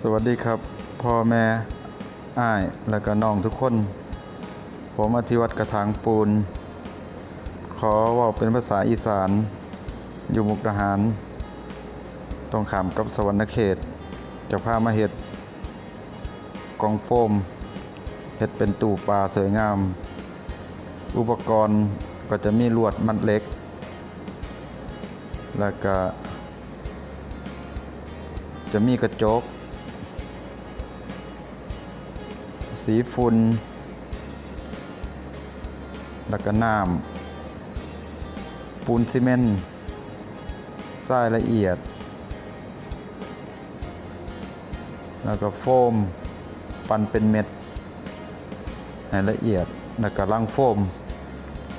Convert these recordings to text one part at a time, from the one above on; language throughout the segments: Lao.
สวัสดีครับ พ่อแม่ อ้าย และก็น้องทุกคน ผมอธิวัฒน์กระถางปูน ขอเว้าเป็นภาษาอีสาน อยู่มุกดาหาร ตรงข้ามกับสวรรณเขต จะพามาเฮ็ดกล่องโฟม เฮ็ดเป็นตู้ปลาสวยงาม อุปกรณ์ก็จะมีลวดมัดเหล็ก แล้วก็ จะมีกระจก สีฝุ่น แล้วก็น้ำ ปูนซีเมนต์ ทรายละเอียด แล้วก็โฟม ปั่นเป็นเม็ด ให้ละเอียด แล้วก็ลังโฟม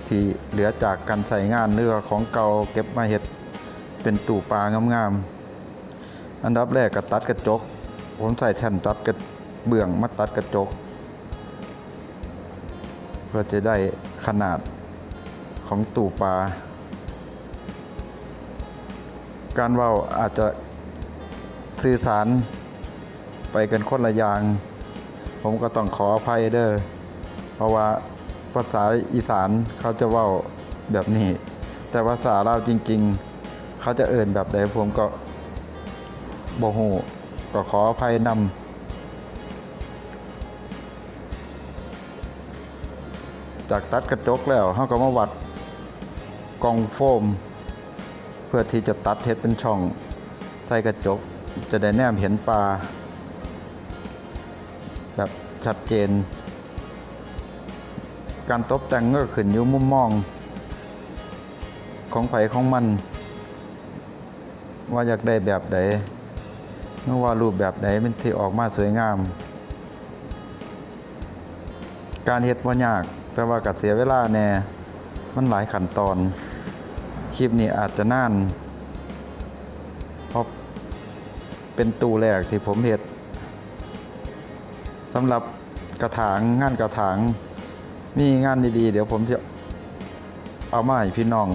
ที่เหลือจากการใช้งานหรือว่าของเก่าเก็บมาเฮ็ดเป็นตู้ปลางามๆ อันดับแรกก็ตัดกระจก ผมใช้แท่นตัดกระเบื้องมาตัดกระจก เพื่อจะได้ขนาดของตู้ปลา การเว้าอาจจะสื่อสาร ไปกันคนละอย่าง ผมก็ต้องขออภัยเด้อ เพราะว่าภาษาอีสานเขาจะเว้าแบบนี้ แต่ภาษาลาวจริงๆ เขาจะเอิ้นแบบใดผมก็บ่ฮู้ ก็ขออภัยนำ จากตัดกระจกแล้ว เราก็มาวัดกล่องโฟม เพื่อที่จะตัดเฮ็ดเป็นช่องใส่กระจก จะได้แนมเห็นปลาแบบชัดเจน การตกแต่งก็ขึ้นอยู่มุมมองของไผของมัน ว่าอยากได้แบบใด หรือว่ารูปแบบใดมันสิออกมาสวยงาม การเฮ็ดบ่ยาก แต่ว่าก็เสียเวลาแหน่ มันหลายขั้นตอน คลิปนี้อาจจะนาน เพราะเป็นตู้แรกที่ผมเฮ็ด สำหรับกระถาง งานกระถาง มีงานดีๆ เดี๋ยวผมจะเอามาให้พี่น้อง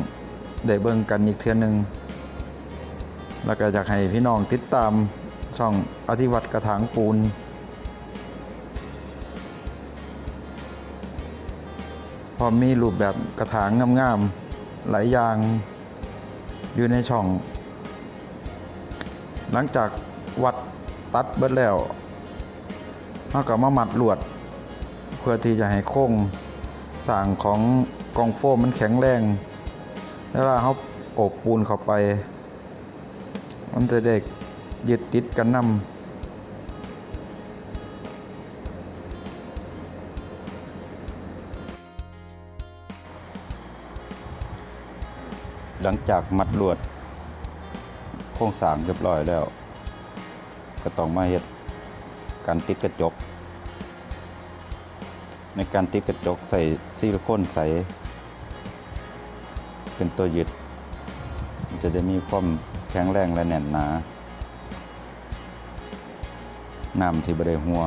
ได้เบิ่งกันอีกเทื่อหนึ่ง แล้วก็อยากให้พี่น้องติดตามช่องอธิวัฒน์กระถางปูน เพราะมีรูปแบบกระถางงามๆ หลายอย่างอยู่ในช่อง หลังจากวัดตัดเบิดแล้ว เราก็มามัดลวด เพื่อที่จะให้โครงสร้างของกล่องโฟมมันแข็งแรง เวลาเราโอบปูนเข้าไป มันจะได้ยึดติดกันนำ หลังจากมัดลวดโครงสร้างเรียบร้อยแล้ว ก็ต้องมาเฮ็ดการติดกระจก ในการติดกระจกใส่ซิลิโคนใสเป็นตัวยึด มันจะได้มีความแข็งแรงและแน่นหนา น้ำสิบ่ได้หัว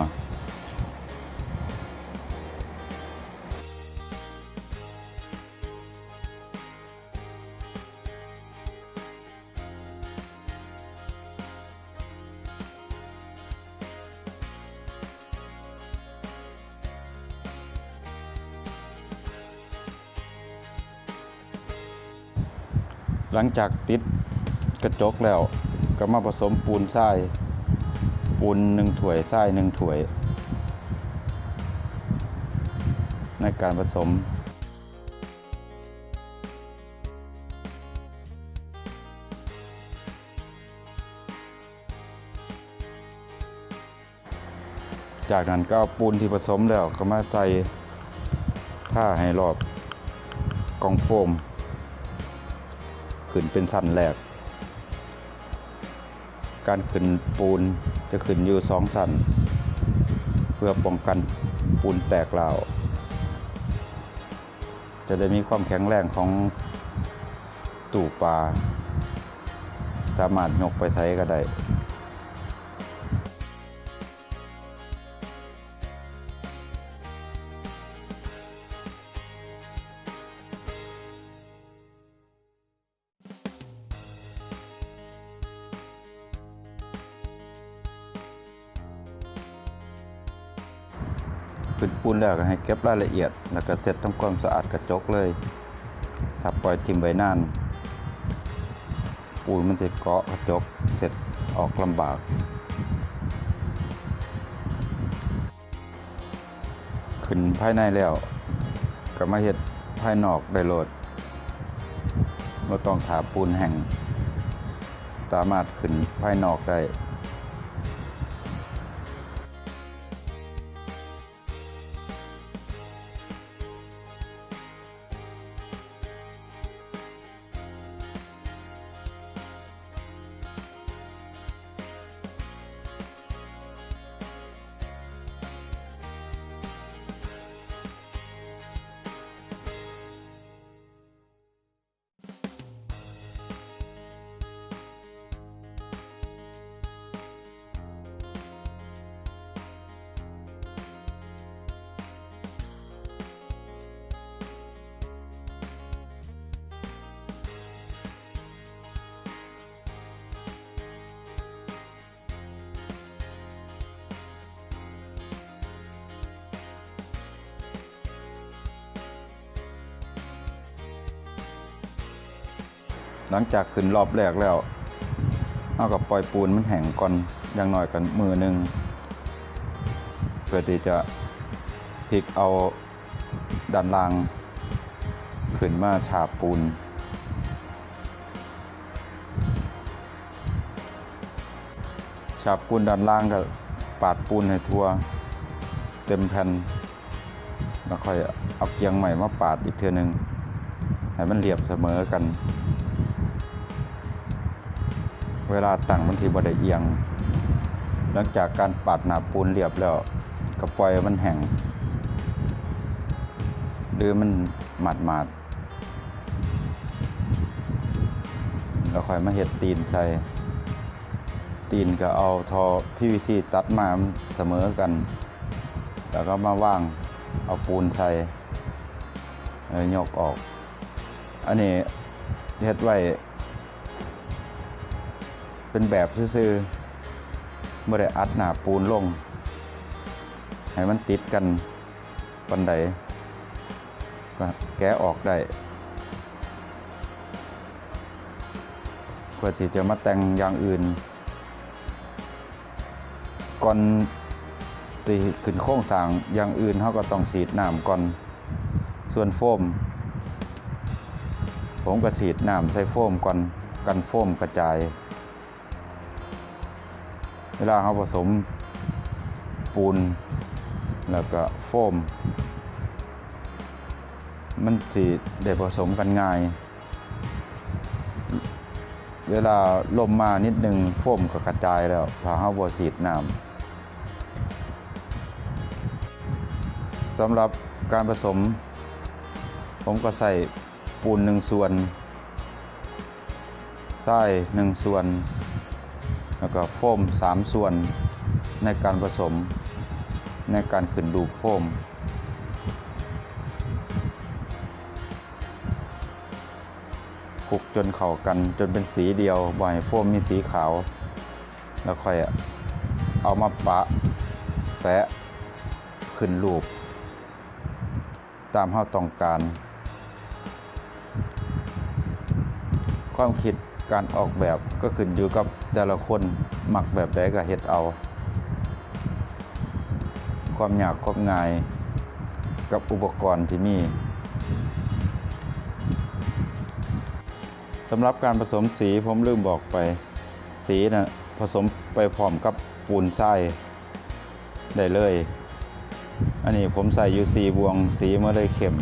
หลังจากติดกระจกแล้ว ก็มาผสมปูนทราย ปูนหนึ่งถ้วย ทรายหนึ่งถ้วย ในการผสม จากนั้นก็เอาปูนที่ผสมแล้วก็มาใส่ทาให้รอบกล่องโฟม ขึ้นเป็นชั้นแรก การขึ้นปูนจะขึ้นอยู่สองชั้น เพื่อป้องกันปูนแตกร้าว จะได้มีความแข็งแรงของตู้ปลา สามารถยกไปไสก็ได้ ຂຶ້ນປູນແລ້ວກໍໃຫ້ເກັບລາຍລະອຽດ ແລ້ວກໍເຊັດທຳຄວາມສະອາດກະຈົກເລີຍ. ຖ້າປ່ອຍຖິ້ມໄວ້ນານ ປູນມັນຊິເກາະກະຈົກ ເຊັດອອກລຳບາກ. ຂຶ້ນພາຍໃນແລ້ວ ກໍມາເຮັດພາຍນອກໄດ້ໂລດ, ບໍ່ຕ້ອງຖ້າປູນແຫ້ງ, ສາມາດຂຶ້ນພາຍນອກໄດ້. ຫຼັງຈາກຂຶ້ນລອບແລກແລ້ວ ເຮົາກໍປ່ອຍປູນມັນແຫ້ງກ່ອນ ຢ່າງໜ້ອຍກໍມື້ໜຶ່ງ ເພື່ອທີ່ຈະພິກເອົາດ້ານລ່າງຂຶ້ນມາສາບປູນ. ສາບປູນດ້ານລ່າງກໍປາດປູນໃຫ້ທົ່ວເຕັມແຜ່ນ ແລ້ວຄ່ອຍເອົາກຽງໄມ້ມາປາດອີກເທື່ອໜຶ່ງ ໃຫ້ມັນລຽບສະເໝີກັນ. ເວລາຕັ້ງມັນຊິບໍ່ໄດ້ອຽງ. ຫຼັງຈາກການປາດໜ້າປູນລຽບແລ້ວ ກໍປ່ອຍໃຫ້ມັນແຫ້ງ ຫຼືມັນໝາດໆ ແລ້ວຄ່ອຍມາເຮັດຕີນໃສ່. ຕີນກໍເອົາທໍ່ພີວີຊີຕັດມາໃຫ້ມັນສະເໝີກັນ ແລ້ວກໍມາວາງເອົາປູນໃສ່ ແລ້ວຍົກອອກ. ອັນນີ້ເຮັດໄວ້ເປັນແບບຊື່ໆ ບໍ່ໄດ້ອັດໜ້າປູນລົງໃຫ້ມັນຕິດກັນປານໃດ ກໍແກະອອກໄດ້ ເພື່ອທີ່ຈະມາແຕ່ງຢ່າງອື່ນ. ກ່ອນທີ່ຂຶ້ນໂຄງສ້າງຢ່າງອື່ນ ເຮົາກໍຕ້ອງສີດນ້ຳກ່ອນ. ສ່ວນໂຟມ ຜົມກໍສີດນ້ຳໃສ່ໂຟມກ່ອນ ກັນໂຟມກະຈາຍ. ເວລາເຮົາປະສົມປູນ ແລ້ວກໍໂຟມ ມັນຊິໄດ້ປະສົມກັນງ່າຍ. ເວລາລົມມານິດໜຶ່ງ ໂຟມກໍກະຈາຍແລ້ວ ຖ້າເຮົາບໍ່ສີດນ້ຳ. ສຳລັບການປະສົມ ຜົມກໍໃຊ້ປູນໜຶ່ງສ່ວນ, ຊາຍໜຶ່ງສ່ວນ ແລ້ວກໍໂຟມສາມສ່ວນ ໃນການປະສົມ ໃນການຂຶ້ນຮູບໂຟມ. ຄຸກຈົນເຂົ້າກັນ ຈົນເປັນສີດຽວ, ບໍ່ໃຫ້ໂຟມມີສີຂາວ, ແລ້ວຄ່ອຍເອົາມາປະແປະຂຶ້ນຮູບຕາມເຮົາຕ້ອງການ. ຄວາມຄິດການອອກແບບກໍຂຶ້ນຢູ່ກັບແຕ່ລະຄົນມັກແບບໃດກໍເຮັດເອົາ. ຄວາມຍາກຄວາມງ່າຍກັບອຸປະກອນທີ່ມີ. ສຳລັບການປະສົມສີ ຜົມລືມບອກໄປ, ສີນະ ປະສົມໄປພ້ອມກັບປູນຊາຍໄດ້ເລີຍ. ອັນນີ້ຜົມໃສ່ຢູ່ສີ່ບ່ວງ, ສີມັນເລີຍເຂັ້ມ.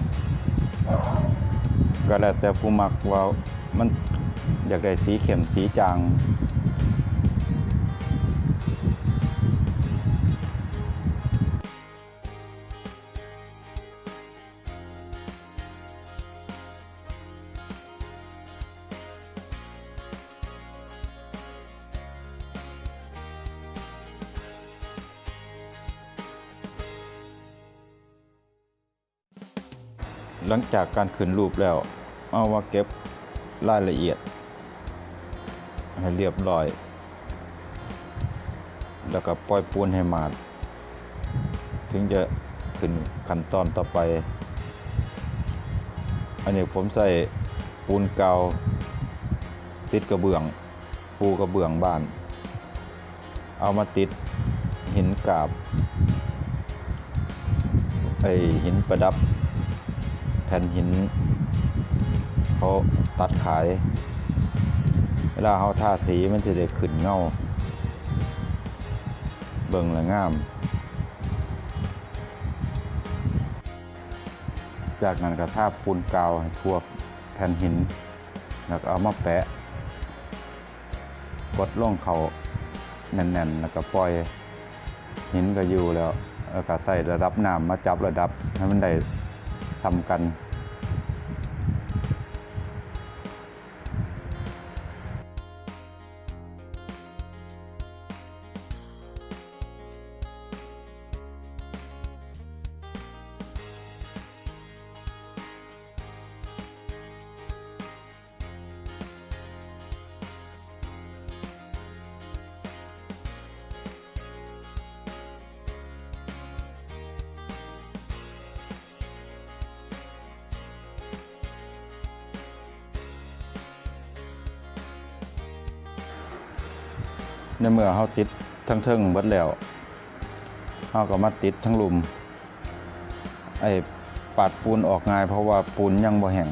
ກໍແລ້ວແຕ່ຜູ້ມັກວ່າມັນຢາກໄດ້ສີເຂັ້ມ ສີຈາງ. ຫຼັງຈາກການຂຶ້ນຮູບແລ້ວ, ເອົາມາເກັບລາຍລະອຽດໃຫ້ລຽບຮ້ອຍ ແລ້ວກໍປ່ອຍປູນໃຫ້ໝາດ ເຖິງຈະຂຶ້ນ ຂຶ້ນຂັ້ນຕອນຕໍ່ໄປ. ອັນນີ້ຜົມໃຊ້ປູນກາວຕິດກະເບື້ອງ ປູກະເບື້ອງບ້ານ ເອົາມາຕິດຫີນກາບ ໄອ້ຫີນປະດັບ ແຜ່ນຫີນເຂົາຕັດຂາຍ. ເວລາເຮົາທາສີມັນຊິໄດ້ຂຶ້ນເງົາ ເບິ່ງແລ້ວງາມ. ຈາກນັ້ນກໍທາປູນກາວໃຫ້ທົ່ວແຜ່ນຫີນ ແລ້ວກໍເອົາມາແປະ ກົດລົງເຂົ້າແໜ້ນໆ ແລ້ວກໍປ່ອຍ ຫີນກໍຢູ່ແລ້ວ. ແລ້ວກໍໃຊ້ລະດັບນ້ຳມາຈັບລະດັບໃຫ້ມັນໄດ້ສ່ຳກັນ. ໃນເມື່ອເຮົາຕິດທາງເທິງເບິດແລ້ວ ເຮົາກໍມາຕິດທາງລຸ່ມ. ໄອ້ປາດປູນອອກງ່າຍ ເພາະວ່າປູນຍັງບໍ່ແຫ້ງ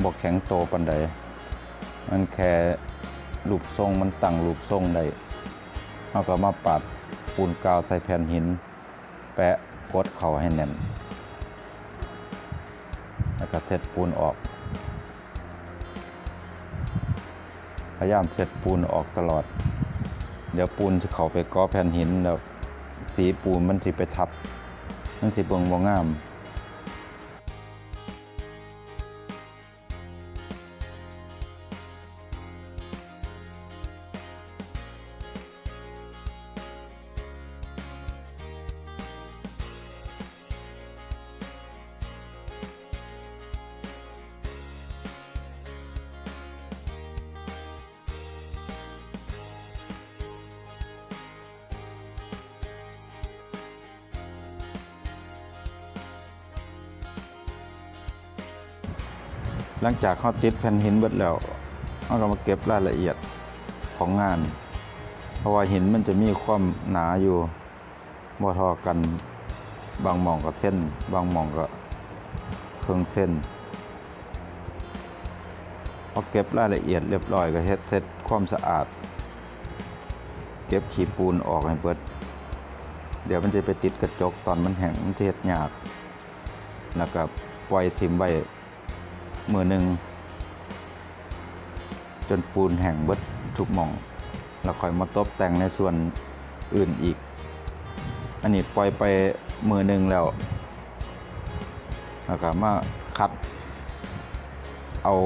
ບໍ່ແຂງໂຕປານໃດ ມັນແຄ່ຮູບຊົງ ມັນຕັ້ງຮູບຊົງໄດ້. ເຮົາກໍມາປາດປູນກາວໃສ່ແຜ່ນຫີນ ແປະກົດເຂົ້າໃຫ້ແໜ້ນ ແລ້ວກໍເຊັດປູນອອກ. ພະຍາຍາມເຊັດປູນອອກຕະຫຼອດ ດຽວປູນຊິເຂົ້າໄປເກາະແຜ່ນຫີນ ແລ້ວສີປູນມັນຊິໄປທັບ ມັນຊິເບິ່ງບໍ່ງາມ. ຫຼັງຈາກເຮົາຕິດແຜ່ນຫີນເບິດແລ້ວ ເຮົາກໍມາເກັບລາຍລະອຽດຂອງງານ ເພາະວ່າຫີນມັນຈະມີຄວາມໜາຢູ່ ບໍ່ທໍ່ກັນ ບາງໝ່ອງກໍເຊັນ ບາງໝ່ອງກໍເຄິ່ງເຊັນ. ພໍເກັບລາຍລະອຽດລຽບຮ້ອຍ ກໍເຮັດເຊັດຄວາມສະອາດ ເກັບຂີ້ປູນອອກໃຫ້ເບິດ ດຽວມັນຈະໄປຕິດກະຈົກ ຕອນມັນແຫ້ງມັນຈະເຮັດຍາກ ແລ້ວກໍປ່ອຍຖິ້ມໄວ້ ມື້ໜຶ່ງ ຈົນປູນແຫ້ງເບິດທຸກໝ່ອງ ແລ້ວຄ່ອຍມາຕົບແຕ່ງໃນສ່ວນອື່ນອີກ. ອັນນີ້ປ່ອຍໄປມື້ໜຶ່ງແລ້ວ ແລ້ວກໍມາຂັດເອົາ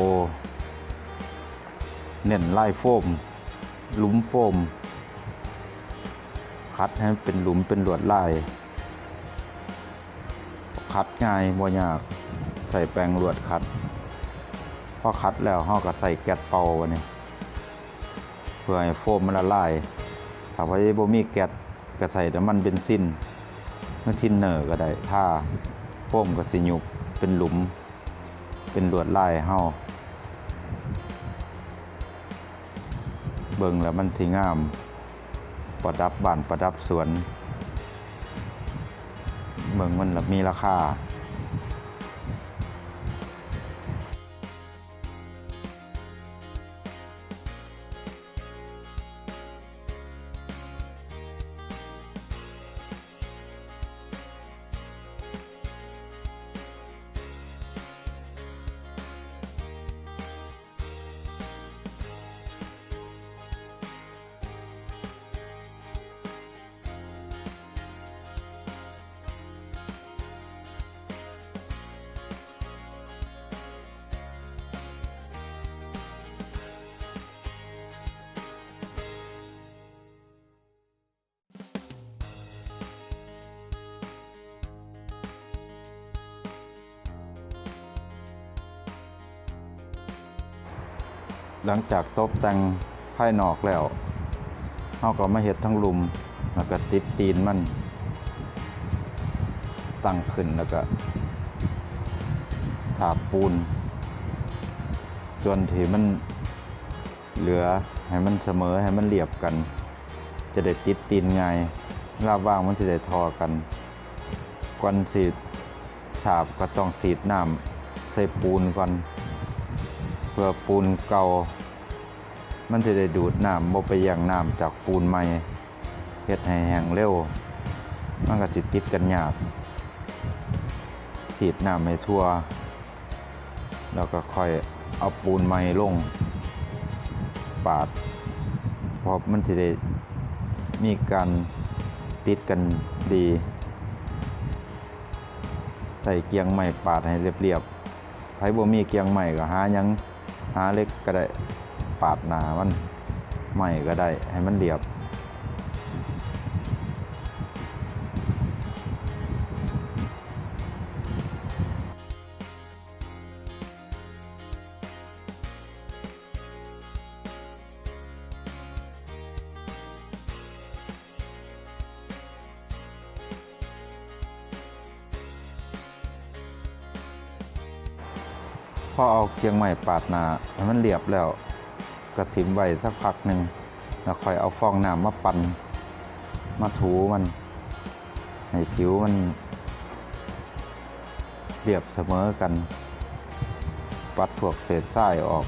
ເນັ້ນລາຍໂຟມ ຫຼຸມໂຟມ ຂັດໃຫ້ມັນເປັນຫຼຸມເປັນລວດລາຍ. ຂັດງ່າຍ ບໍ່ຍາກ ໃຊ້ແປງລວດຂັດ. ພໍຂັດແລ້ວ ເຮົາກໍໃສ່ແກັດເປົ່າບາດນີ້ ເພື່ອໃຫ້ໂຟມມັນລະລາຍ. ຖ້າໃຜບໍ່ມີແກັດ ກໍໃຊ້ນ້ຳມັນເບັນຊິນ ຫຼືທິນເນີກໍໄດ້ ທາ ໂຟມກໍຊິຍຸບເປັນຫຼຸມ ເປັນລວດລາຍໃຫ້ເຮົາ. ເບິ່ງແລ້ວມັນຊິງາມ ປະດັບບ້ານປະດັບສວນ ເບິ່ງມັນລະມີລາຄາ. ຫຼັງຈາກຕົບແຕ່ງພາຍນອກແລ້ວ ເຮົາກໍມາເຮັດທາງລຸ່ມ ແລ້ວກໍຕິດຕີນມັນ. ຕັ້ງຂຶ້ນ ແລ້ວກໍທາບປູນ ສ່ວນທີ່ມັນເຫຼືອໃຫ້ມັນສະເໝີ ໃຫ້ມັນລຽບກັນ ຈະໄດ້ຕິດຕີນງ່າຍ ເວລາວາງມັນຊິໄດ້ທໍ່ກັນ. ກ່ອນຊິທາບກໍຕ້ອງສີດນ້ຳໃສ່ປູນກ່ອນ ເພື່ອປູນເກົ່າມັນຊິໄດ້ດູດນ້ຳ ບໍ່ໄປແຍ່ງນ້ຳຈາກປູນໃໝ່. ເຮັດໃຫ້ແຫ້ງເລັວ ມັນກໍຊິຕິດກັນຍາກ. ສີດນ້ຳໃຫ້ທົ່ວ ແລ້ວກໍຄ່ອຍເອົາປູນໃໝ່ລົງປາດ ເພາະມັນຊິໄດ້ມີການຕິດກັນດີ. ໃຊ້ກຽງໄມ້ປາດໃຫ້ລຽບໆ. ໃຜບໍ່ມີກຽງໄມ້ກໍຫາຫຍັງ ຫາເຫຼັກກໍໄດ້ ປາດໜ້າມັນ ໄມ້ກໍໄດ້ ໃຫ້ມັນລຽບ. ພໍເອົາກຽງໄມ້ປາດໜ້າໃຫ້ມັນລຽບແລ້ວ ກໍຖິ້ມໄວ້ສັກພັກໜຶ່ງ ແລ້ວຄ່ອຍເອົາຟອງນ້ຳມາປັ່ນ ມາຖູມັນ ໃຫ້ຜິວມັນລຽບສະເໝີກັນ. ປັດພວກເສດຊາຍອອກ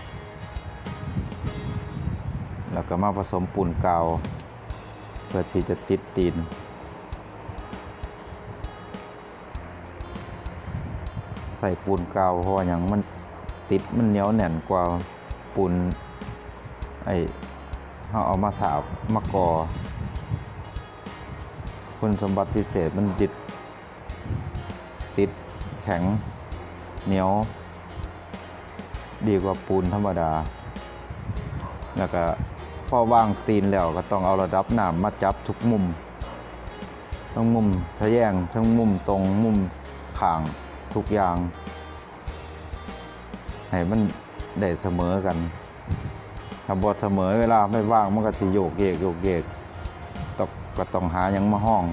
ແລ້ວກໍມາປະສົມປູນກາວ ເພື່ອທີ່ຈະຕິດຕີນ. ໃສ່ປູນກາວ ເພາະວ່າຫຍັງ? ມັນຕິດ ມັນໜຽວແໜ້ນກວ່າປູນ ໄອ້ ເຮົາເອົາມາສາບ ມາກໍ່. ຄຸນສົມບັດພິເສດ ມັນຕິດ ຕິດແຂງ ໜຽວ ດີກວ່າປູນທຳມະດາ. ແລ້ວກະພໍວາງຕີນແລ້ວ ກໍຕ້ອງເອົາລະດັບນ້ຳມາຈັບທຸກມຸມ ທັງມຸມທະແຍງ ທັງມຸມຕົງ ມຸມຂ້າງ ທຸກຢ່າງ ໃຫ້ມັນໄດ້ສະເໝີກັນ. ຖ້າບໍ່ສະເໝີ ເວລາໄປວາງ ມັນກໍຊິໂຍກເຢກ ໂຍກເຢກ ຕ້ອງ ກໍຕ້ອງຫາຫຍັງມາຮອງ.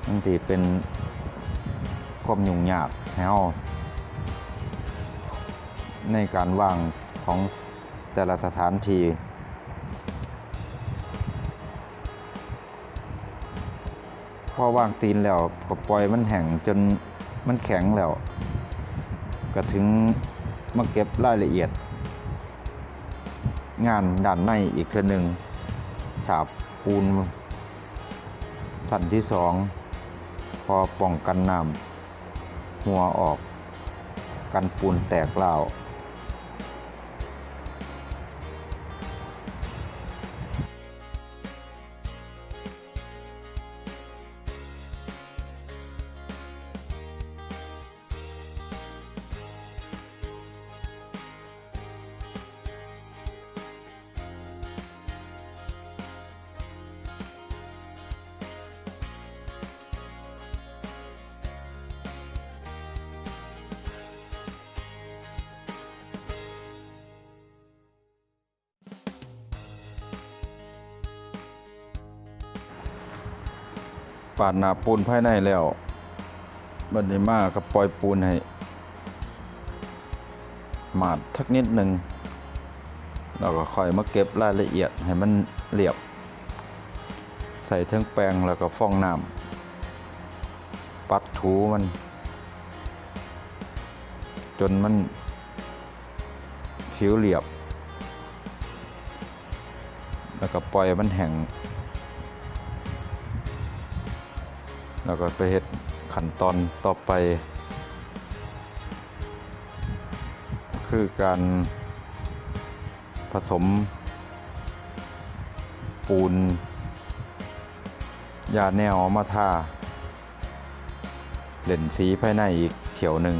ມັນຊິເປັນຄວາມຫຍຸ້ງຍາກໃຫ້ເຮົາ ໃນການວາງຂອງແຕ່ລະສະຖານທີ່. ພໍວາງຕີນແລ້ວ ກໍປ່ອຍມັນແຫ້ງຈົນມັນແຂງແລ້ວ ກໍເຖິງມາເກັບລາຍລະອຽດງານດ້ານໃນອີກເທື່ອໜຶ່ງ. ສາບປູນ ຊັ້ນທີສອງ ພໍປ້ອງກັນນ້ຳຮົ່ວອອກ ກັນປູນແຕກຮ້າວ. ປາດໜ້າປູນພາຍໃນແລ້ວ ບັດນີ້ມາກໍປ່ອຍປູນໃຫ້ໝາດສັກນິດໜຶ່ງ ແລ້ວກໍຄ່ອຍມາເກັບລາຍລະອຽດໃຫ້ມັນລຽບ ໃສ່ເຖິງແປ້ງ ແລ້ວກໍຟອງນ້ຳ ປັດຖູມັນ ຈົນມັນຜິວລຽບ ແລ້ວກໍປ່ອຍໃຫ້ມັນແຫ້ງ ແລ້ວກໍໄປເຮັດຂັ້ນຕອນຕໍ່ໄປ ຄືການ ປະສົມປູນຢາແນວມາທາ ເຫຼັ້ນສີພາຍໃນອີກຖ້ຽວໜຶ່ງ.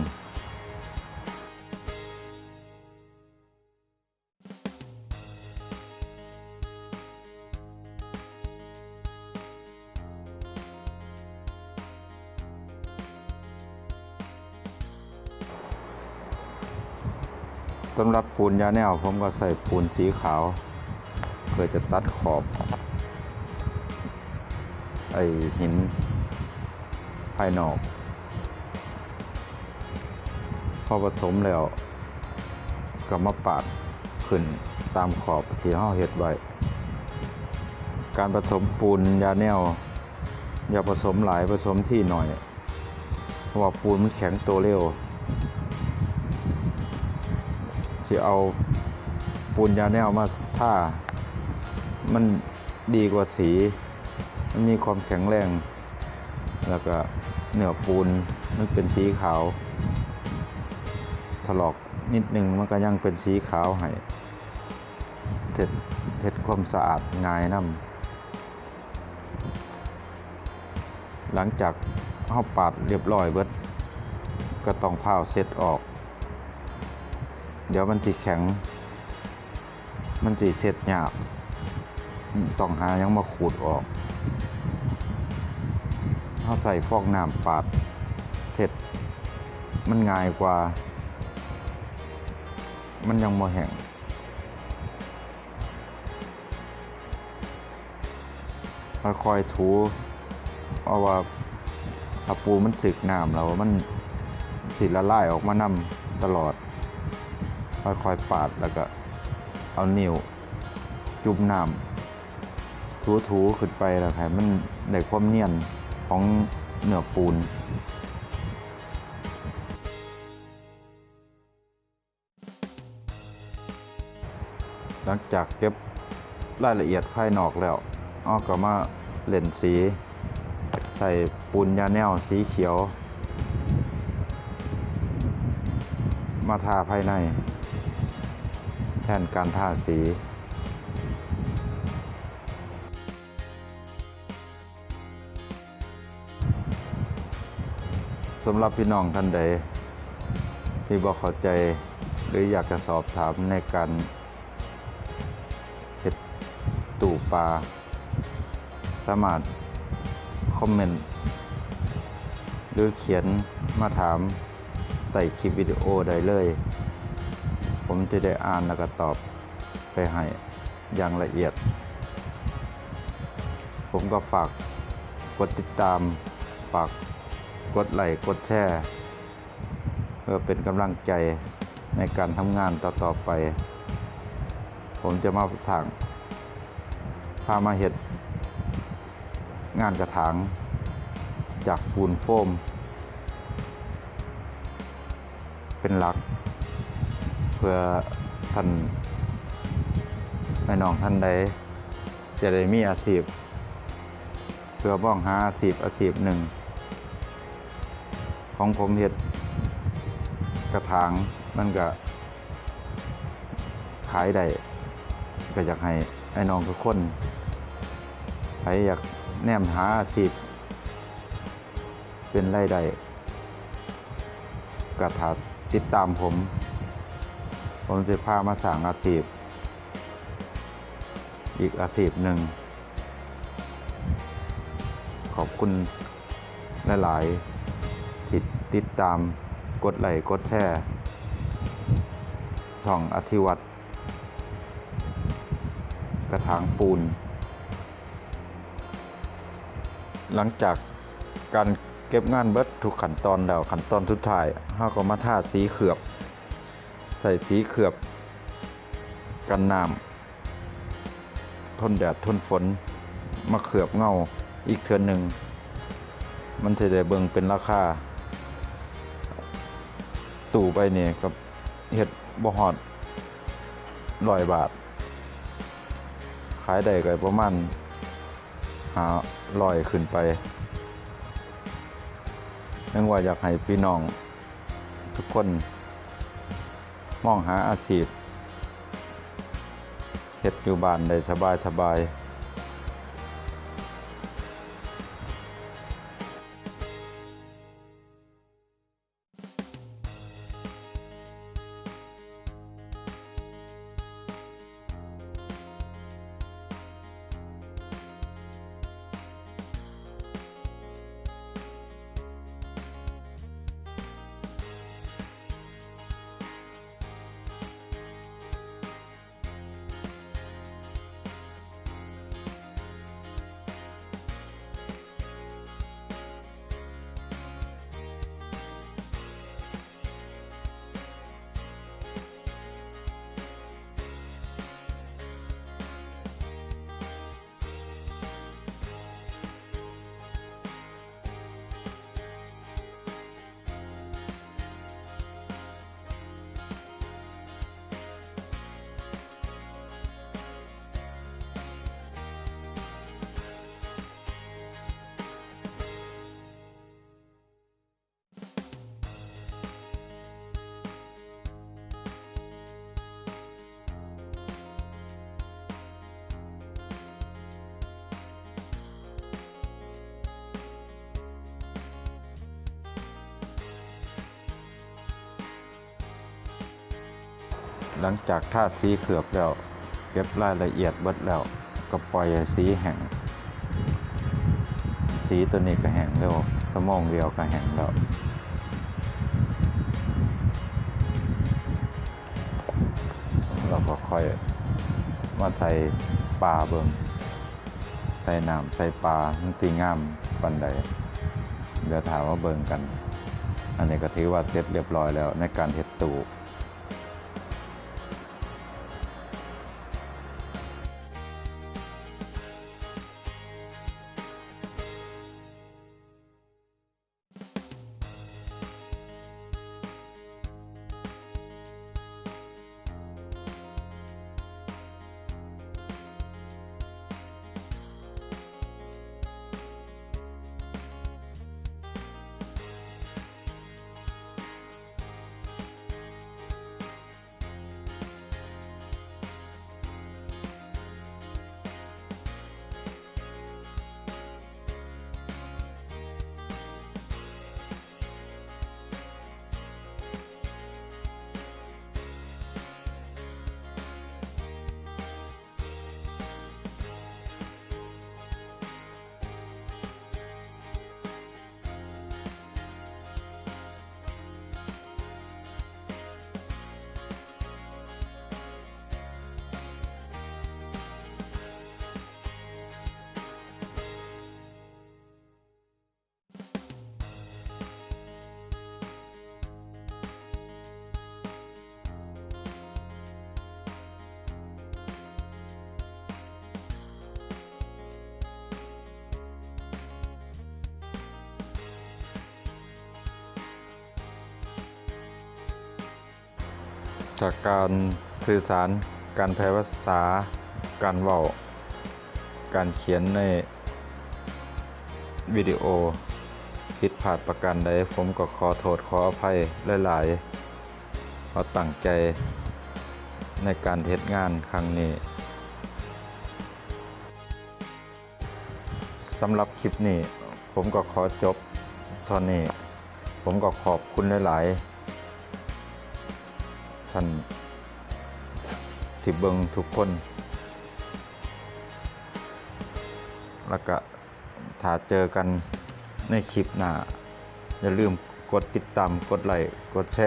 ສຳລັບປູນຢາແນວ ຜົມກໍໃຊ້ປູນສີຂາວ ເພື່ອຈະຕັດຂອບໄອ້ຫີນ ພາຍນອກ. ພໍປະສົມແລ້ວກໍມາປາດຂຶ້ນຕາມຂອບທີ່ເຮົາເຮັດໄວ້. ການປະສົມປູນຢາແນວ ຢ່າປະສົມຫຼາຍ, ປະສົມທີໜ້ອຍ ເພາະວ່າປູນມັນແຂງໂຕເລັວ. ຊິເອົາປູນຢາແນວມາທາ ມັນດີກວ່າສີ, ມັນມີຄວາມແຂງແຮງ ແລ້ວກະເນື້ອປູນມັນເປັນສີຂາວ, ຖະຫຼອກນິດໜຶ່ງມັນກະຍັງເປັນສີຂາວໃຫ້ ເຮັດ ເຮັດຄວາມສະອາດງ່າຍນຳ. ຫຼັງຈາກເຮົາປາດລຽບຮ້ອຍເບິດ ກໍຕ້ອງຟ້າວເຊັດອອກ, ດຽວມັນຊິແຂງ, ມັນຊິເຊັດຍາກ, ຕ້ອງຫາຫຍັງມາຂູດອອກ. ເຮົາໃຊ້ຟອງນ້ຳປາດເຊັດ ມັນງ່າຍກວ່າ, ມັນຍັງບໍ່ແຫ້ງ. ຄ່ອຍໆຖູ, ເພາະວ່າຖ້າປູນມັນຖືກນ້ຳແລ້ວ ມັນຊິລະລາຍອອກມານຳຕະຫຼອດ. ຄ່ອຍໆປາດ ແລ້ວກໍເອົານິ້ວຈຸ່ມນ້ຳ ຖູໆຂຶ້ນໄປ ແລ້ວໃຫ້ມັນໄດ້ຄວາມນຽນຂອງເນື້ອປູນ. ຫຼັງຈາກເກັບລາຍລະອຽດພາຍນອກແລ້ວ, ເຮົາກໍມາເຫຼັ້ນສີ, ໃຊ້ປູນຢາແນວສີຂຽວມາທາພາຍໃນ ແທນການທາສີ. ສຳລັບພີ່ນ້ອງທ່ານໃດທີ່ບໍ່ເຂົ້າໃຈ ຫຼື ຢາກຈະສອບຖາມໃນການເຮັດຕູ້ປາ, ສາມາດຄອມເມັນ ຫຼື ຂຽນມາຖາມໃຕ້ຄລິບວິດີໂອໄດ້ເລີຍ. ຜົມຈະໄດ້ອ່ານ ແລ້ວກໍຕອບໄປໃຫ້ ຢ່າງລະອຽດ. ຜົມກໍຝາກກົດຕິດຕາມ, ຝາກກົດໄລ້ກົດແຊ ເພື່ອເປັນກຳລັງໃຈໃນການທຳງານຕໍ່ໆໄປ. ຜົມຈະມາສ້າງ, ພາມາເຮັດງານກະຖາງຈາກປູນໂຟມ ເປັນຫຼັກ ເພື່ອທ່ານ ອ້າຍນ້ອງທ່ານໃດຈະໄດ້ມີອາຊີບ, ເພື່ອມອງຫາອາຊີບ ອາຊີບໜຶ່ງ. ຂອງຜົມເຮັດກະຖາງ ມັນກະຂາຍໄດ້, ກະຢາກໃຫ້ອ້າຍນ້ອງທຸກຄົນ ໃຜຢາກແນມຫາອາຊີບ ເປັນລາຍໄດ້ ກໍຖ້າຕິດຕາມຜົມ, ຜົມຈະພາມາສ້າງອາຊີບອີກອາຊີບໜຶ່ງ. ຂອບຄຸນຫຼາຍໆທີ່ຕິດຕາມ, ກົດໄລ້ກົດແຊ ຊ່ອງອະທິວັດ ກະຖາງປູນ. ຫຼັງຈາກການເກັບງານເບິດທຸກຂັ້ນຕອນແລ້ວ, ຂັ້ນຕອນສຸດທ້າຍ ເຮົາກໍມາທາສີເຂືອບ, ໃສ່ສີເຂືອບກັນນ້ຳ ທົນແດດທົນຝົນ ມາເຂືອບເງົາອີກເທື່ອໜຶ່ງ. ມັນຊິໄດ້ເບິ່ງເປັນລາຄາ. ຕູ້ໃບນີ້ກໍເຮັດບໍ່ຮອດຮ້ອຍບາດ, ຂາຍໄດ້ກໍປະມານຫ້າຮ້ອຍຂຶ້ນໄປ. ຍັງວ່າຢາກໃຫ້ພີ່ນ້ອງທຸກຄົນມອງຫາອາຊີບເຮັດຢູ່ບ້ານໄດ້ສະບາຍໆ. ຫຼັງຈາກທາສີເຄືອບແລ້ວ ເກັບລາຍລະອຽດເບິດແລ້ວ ກໍປ່ອຍໃຫ້ສີແຫ້ງ. ສີໂຕນີ້ກໍແຫ້ງເລັວ, ຊົ່ວໂມງດຽວກໍແຫ້ງແລ້ວ. ເຮົາກໍຄ່ອຍມາໃສ່ປາເບິ່ງ, ໃສ່ນ້ຳໃສ່ປາ ມັນຊິງາມປານໃດ. ດຽວຖ້າມາເບິ່ງກັນ. ອັນນີ້ກໍຖືວ່າເສັດລຽບຮ້ອຍແລ້ວໃນການເຮັດຕູ້. ຈາກການສື່ສານ, ການແຜ່ພາສາ, ການເວົ້າ, ການຂຽນໃນວິດີໂອຜິດພາດປະການໃດ, ຜົມກໍຂໍໂທດຂໍອະໄພຫຼາຍໆ. ເຮົາຕັ້ງໃຈໃນການເຮັດງານຄັ້ງນີ້. ສຳລັບຄລິບນີ້ ຜົມກໍຂໍຈົບເທົ່ານີ້. ຜົມກໍຂອບຄຸນຫຼາຍໆ ທ່ານທີ່ເບິ່ງທຸກຄົນ ແລ້ວກະຖ້າເຈີກັນໃນຄລິບໜ້າ. ຢ່າລືມກົດຕິດຕາມ, ກົດໄລ້, ກົດແຊ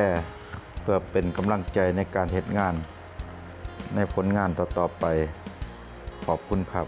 ເພື່ອເປັນກຳລັງໃຈໃນການເຮັດງານ ໃນຜົນງານຕໍ່ໆໄປ. ຂອບຄຸນຄັບ.